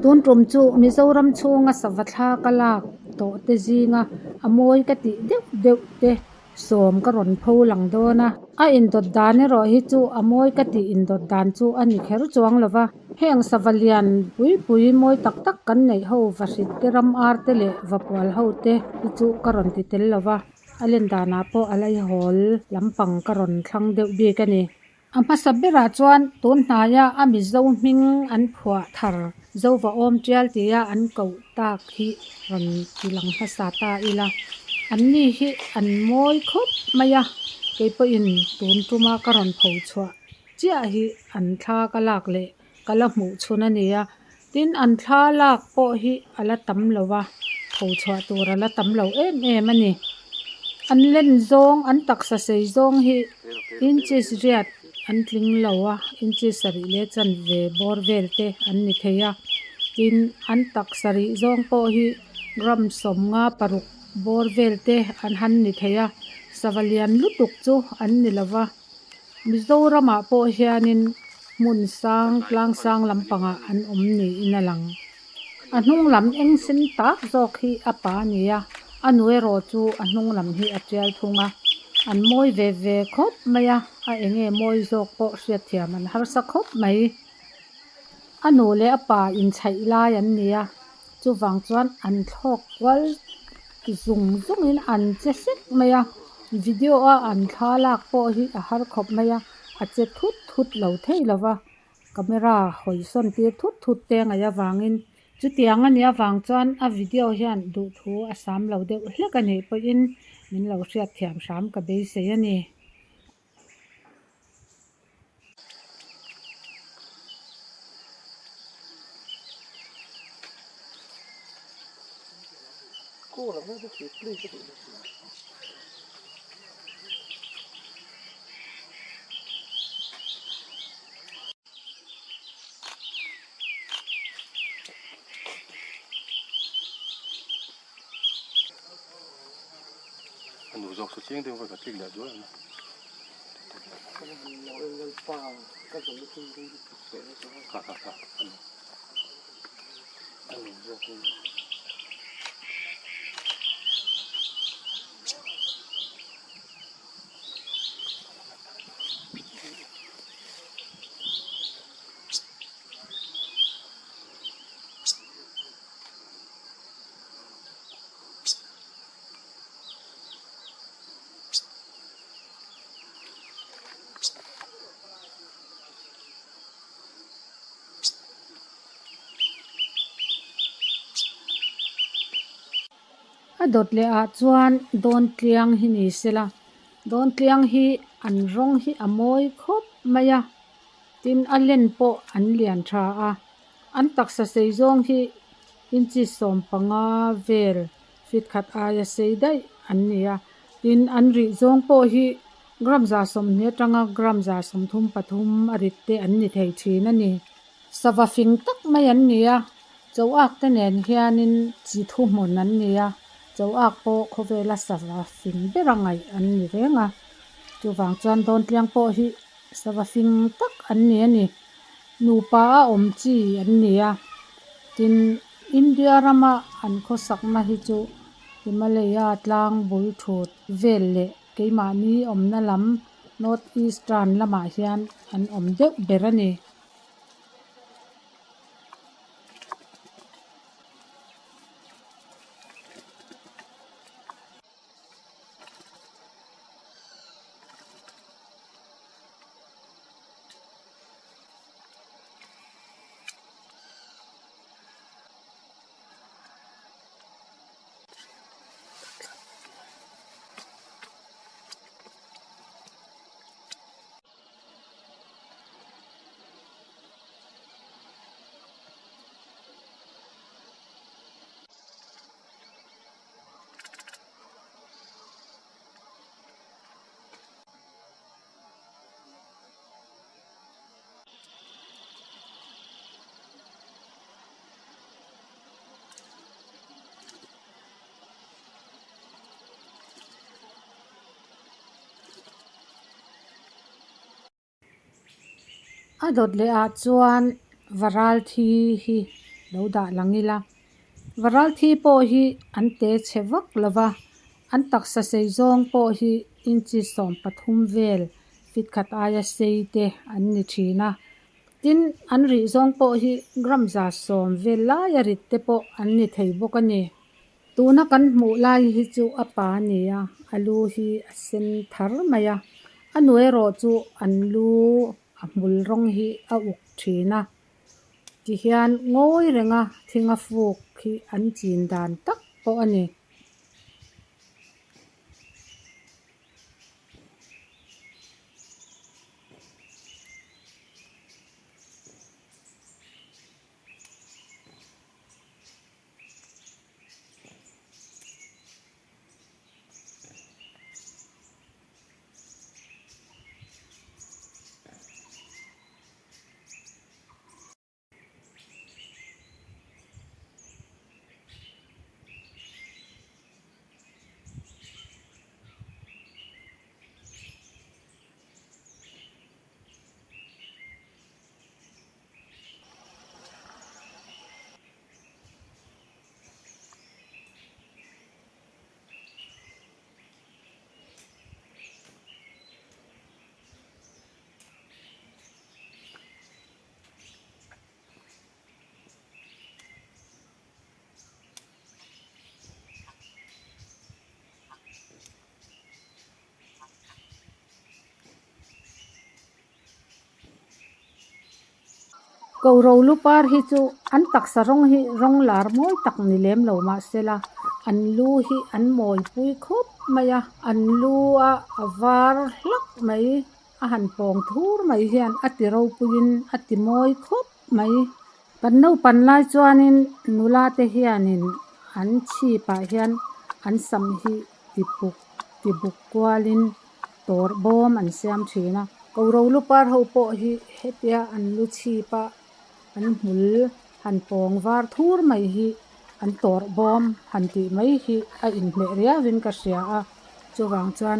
Tun tum chu Mizoram chhunga sava thla ka lak tawh te zinga a mawi ka tih deuh deuh te sawm ka rawn pho lang dawn a. A indawt dan erawh hi chu a mawi ka tih indawt dan chu a ni kher chuang lo va. Heng sava lian pui pui mawi tak tak kan neih ho vahrit te ram ar te leh vapual ho te hi chu ka rawn ti tel lo va. A len danah pawh a laihawl lampang ka rawn thlang deuh bik a ni. A hmasa berah chuan tun hnaia a Mizo hming an phuah thar Zova awm tial tia an koh tak hi rawn ti lang hmasa ta ila. Anni hi an mawi khawp mai a, kei pawhin tun tuma ka rawn pho chhuah chiah hi an thla ka lak leh ka la hmuh chhun a ni a. Tin, an thla lak pawh hi a la tam lo a, tho chhuah tur a la tam lo em em a ni. An len zawng, an taksa sei zawng hi inches riat an tling lo a, inches sarih leh chanve bawr vel te an ni thei a. Tin, an taksa rih zawng pawh hi gram sawmnga paruk bawr vel te an han ni thei a, sava lian lutuk chu an ni lo va. Mizoramah pawh hianin hmun sang tlang sang lampangah an awm niin a lang. A hnung lam eng sen tak zawk hi a pa a ni a, a nu erawh chu a hnung lam hi a tial thung a, an mawi ve ve khawp mai a, a enge mawi zawk pawh hriatthiam an harsa khawp mai. A nu leh a pa inchhaih lai an ni a, chuvang chuan an thlawk kual zung zungin an che sek mai a, video a an thla lak pawh hi a har khawp mai a, a che thut thut lo thei lo va, camera hawi sawn tir thut thut te ngaih avangin chutiang a nih avang chuan a video hian duhthu a sam lo deuh hlek a nih pawhin min lo hriatthiam hram ka beisei a ni. A nu zawk chu chiang deuh va ka tlik leh duai ang a. Kha kha kha a nu a nu zawk hi. A dawt leh ah chuan dawn tliang hi ni sela dawn tliang hi an rawng hi a mawi khawp mai a tin a len pawh an lian tha a. An taksa sei zawng hi inchi 15 vel feet khat aia sei daih an ni a, tin an rih zawng pawh hi gram 20 atanga gram 33 a rit te an ni thei thin a ni. Sava fing tak mai an ni a, choak te nen hianin chi thuhmun an ni a, choak pawh khawvela sava fing bera ngaih an ni reng a, chuvang chuan dawntliang pawh hi sava fing tak an ni a ni. Nupa a awm chi an ni a, tin India rama an khawsakna hi chu Himalaya tlang bul thut vel leh keimahni awmna lam North Eastern lamah hian an awm deuh ber a ni. A dawt leh ah chuan varal thi hi. lo dah lang ila. Varal thi pawh hi an te chhe vak lo va, an taksa sei zawng pawh hi inchi 13 vel fit khat aia sei te an ni thin a. Tin, an rih zawng pawh hi gram 110 vel laia rit te pawh an ni thei bawk a ni. Tuna kan hmuh lai hi chu a pa a ni a, a lu hi a sen thar mai a, a nu erawh chu an lu a hmul rawng hi a uk thin a. Tihian ngawi renga thinga fuk hi an chin dan tak pawh a ni. Ko ro lu par hi chu an taksa rawng hi rawng lar mawi tak ni lem lo mahsela an lu hi an mawi pui khawp mai a an lu a a var hlak mai a han pawng thur mai hian a ti ropuiin a ti mawi khawp mai. Kan naupan lai chuanin nula te hianin an chhipah hian an sam hi ti puk ti buk kualin tawr bawm an siam thin a. Ko ro lu par ho pawh hi hetia an lu chhip a an hmul han pawng var thur mai hi an tawrh bawm han tih mai hi a inhmeh riauin ka hria a. Chuvang chuan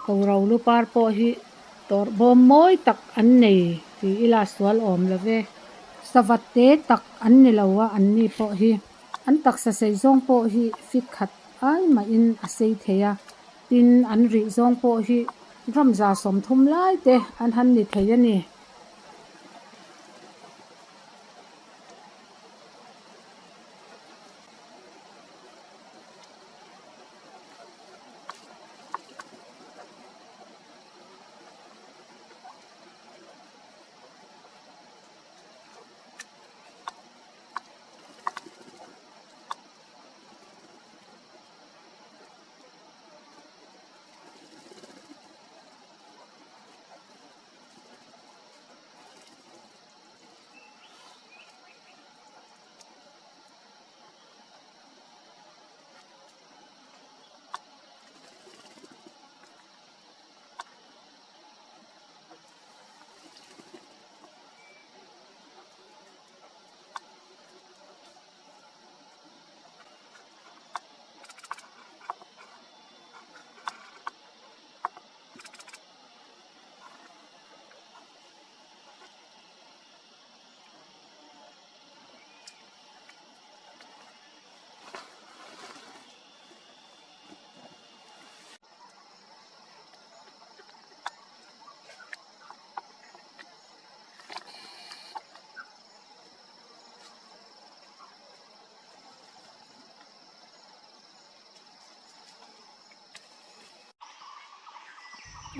ko ro lu par pawh hi tawrh bawm mawi tak an nei tih ila sual awm lo ve. Savat te tak an ni lo a an ni pawh hi an taksa sei zawng pawh hi fit khat ai mahin a sei thei a. Tin, an rih zawng pawh hi gram 130 lai te an han ni thei a ni.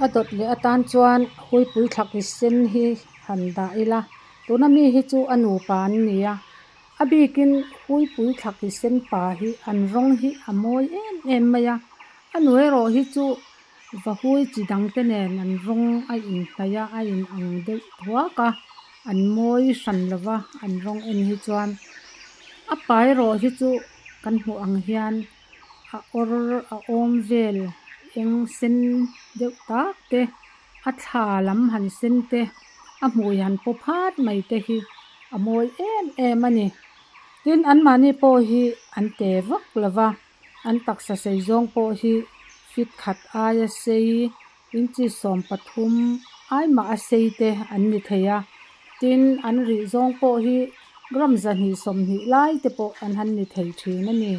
A dawt leh atan chuan huipui thlaki sen hi han dah ila tuna mi hi chu a nupa an ni a a bikin huipui thlaki sen pa hi an rawng hi a mawi em em mai a a nu erawh hi chu vahui chi dang te nen an rawng a inhnaih a a in ang deuh thuak a an mawi hran lo va an rawng en hi chuan a pa erawh hi chu kan hmuh ang hian a awr a awm vel eng sen deuh tak te a thla lam han sen te a hmui han paw phat mai te hi a mawi em em a ni. Tin anmahni pawh hi an te vak lo va an taksa sei zawng pawh hi fit khat aia sei inchi 13 ai mah a sei te an ni thei a tin an rih zawng pawh hi. Gram 220 lai te pawh an han ni thei thin a ni.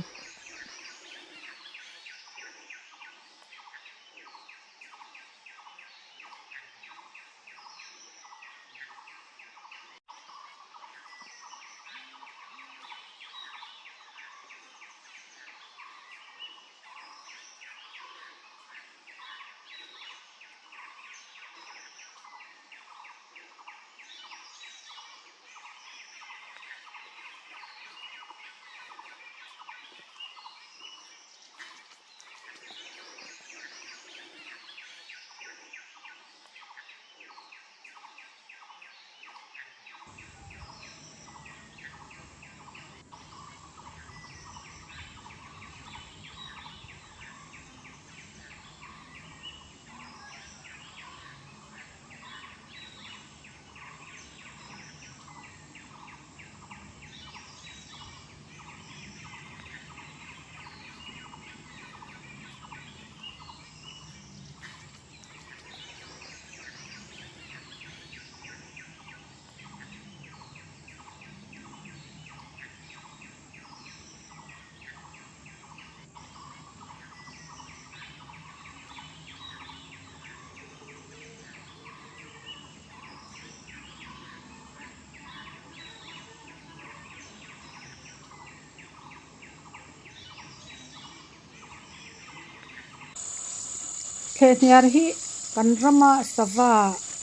Thlehhniar hi kan rama sava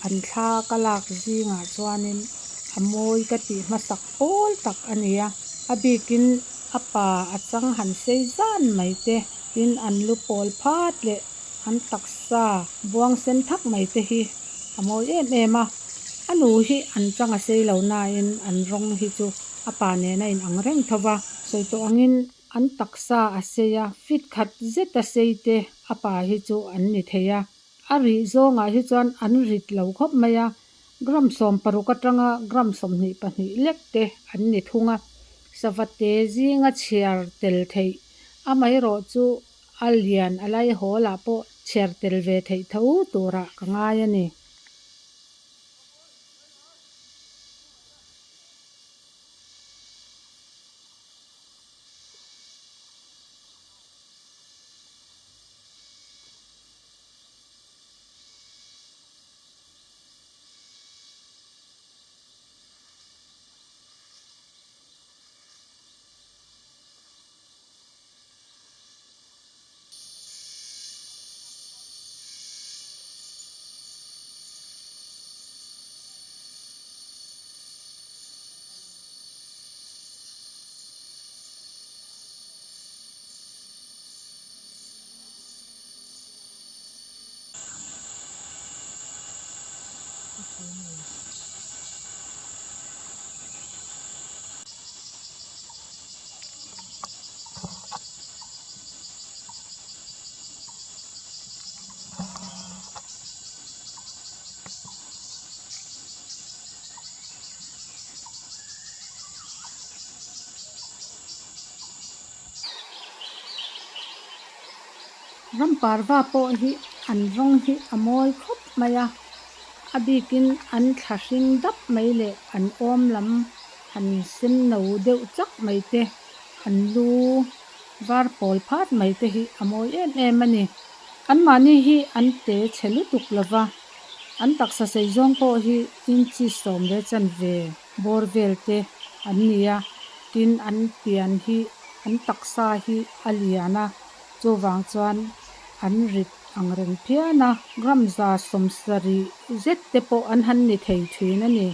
an thla ka lak zingah chuanin a mawi ka tih hmasak pawl tak a ni a, a bikin a pa a chang han sei zan mai te, tin an lu pawl phat leh an taksa buang sen thak mai te hi a mawi em em a, a nu hi an chang a sei lo nain an rawng hi chu a pa nen a inang reng tho va, sawi tawh angin an taksa a sei a, fit khat zet a sei te a pa hi chu an ni thei a, a rih zawngah hi chuan an rit lo khawp mai a, gram 16 atanga gram 22 lek te an ni thung a, sava te zinga chhiar tel theih amaherawh chu a lian a lai hawl ah pawh chhiar tel ve theih tho turah ka ngai a ni. Ram parva pawh hi an rawng hi a mawi khawp mai a, a bikin an thla hring dap mai leh an awm lam han sen no deuh chak mai te, an lu var pawl phat mai te hi a mawi em em a ni. An mahni hi an te chhe lutuk lo va, an taksa sei zawng pawh hi inchi sawm leh chanve bawr vel te an ni a, tin an pian hi an taksa hi a lian a, chuvang chuan an rit ang reng phian a, gram 70 zet te pawh an han ni thei thin a ni.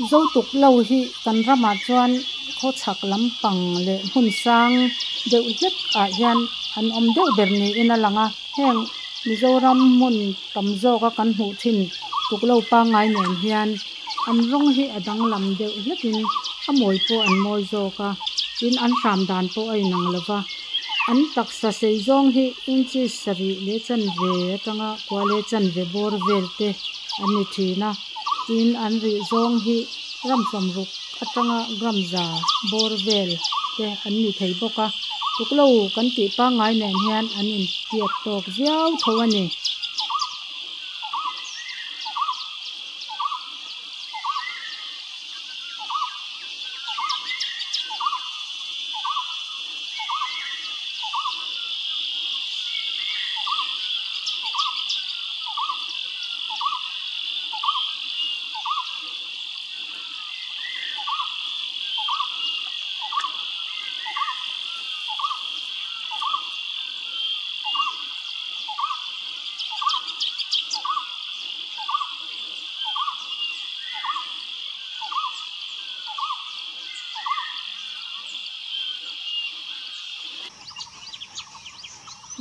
Zotuk lo hi kan ramah chuan khawchhak lampang leh hmun sang deuh hlek ah hian an awm deuh ber niin a lang a heng Mizoram hmun tam zawk a kan hmuh thin tuklo pangngai nen hian an rawng hi a danglam deuh hlek in a mawi pawh an mawi zawk a tin an hram dan pawh a inang lo va an taksa sei zawng hi inches sarih leh chanve atanga kua leh chanve bawr vel te an ni thin a tin an rih zawng hi gram sawmruk atanga gram za bawr vel te an ni thei bawk a tuklo kan tih pangngai nen hian an intiat tawk viau tho a ni.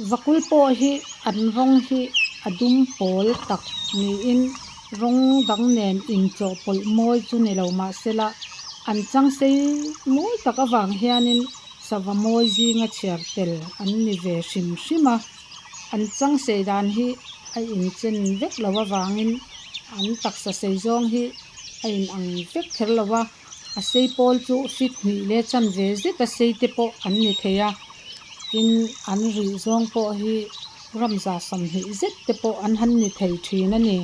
Vakul pawh hi an rawng hi a dum pawl tak niin rawng dang nen inchawhpawlh mawi chu ni lo mahsela an chang sei mawi tak avang hianin sava mawi zinga chhiar tel an ni ve hrim hrim a an chang sei dan hi a inchen vek lo avangin an taksa sei zawng hi a inang vek kher lo a a sei pawl chu feet hnih leh chanve zet a sei te pawh an ni thei a tin an rih zawng pawh hi ramza 20 zet te pawh an han ni thei thin a ni.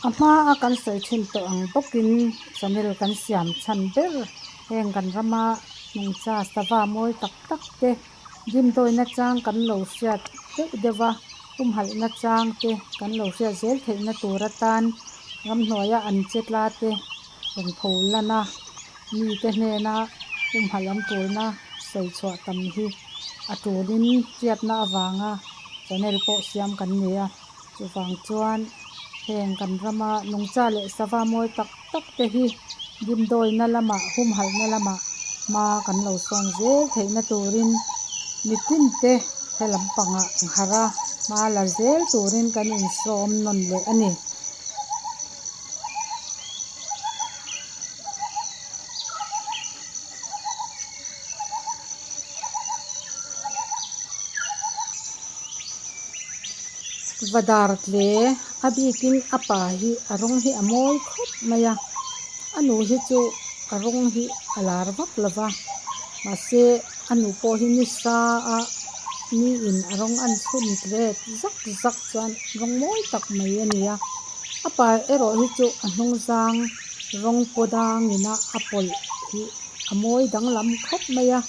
A hma a kan sawi thin tawh ang bawkin channel kan siam chhan ber heng kan rama nungcha sava mawi tak tak te dimdawina chang kan lo hriat deuh deuh a humhalhna chang te kan lo hriat zel theihna tur atan ramhnuaia an che tla te rawn pho lan a mite hnena humhalh an tulna sawi chhuah tam hi a tulin hriatna avanga channel pawh siam kan ni a chuvang chuan heng kan rama nungcha leh sava mawi tak tak te hi dimdawina lamah humhalhna lamah hma kan lo sawn zel theihna turin mitin te he lampangah harh a hma la zel turin kan insawm nawn leh a ni. Vadar tle a bikin a pa hi a rawng hi a mawi khawp mai a a nu hi chu a rawng hi a lar vak lo va mahse a nu pawh hi nisa a mi in a rawng an chhun ret zak zak chuan rawng mawi tak mai a ni a a pa erawh hi chu a hnung zang rawng paw dangin a a pawlh hi a mawi danglam khawp mai a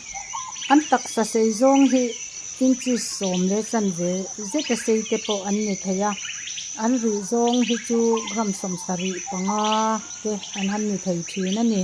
an taksa sei zawng hi inches sawm leh chanve zet a sei te pawh an ni thei a an rih zawng hi chu gram 75 te an han ni thei thin a ni.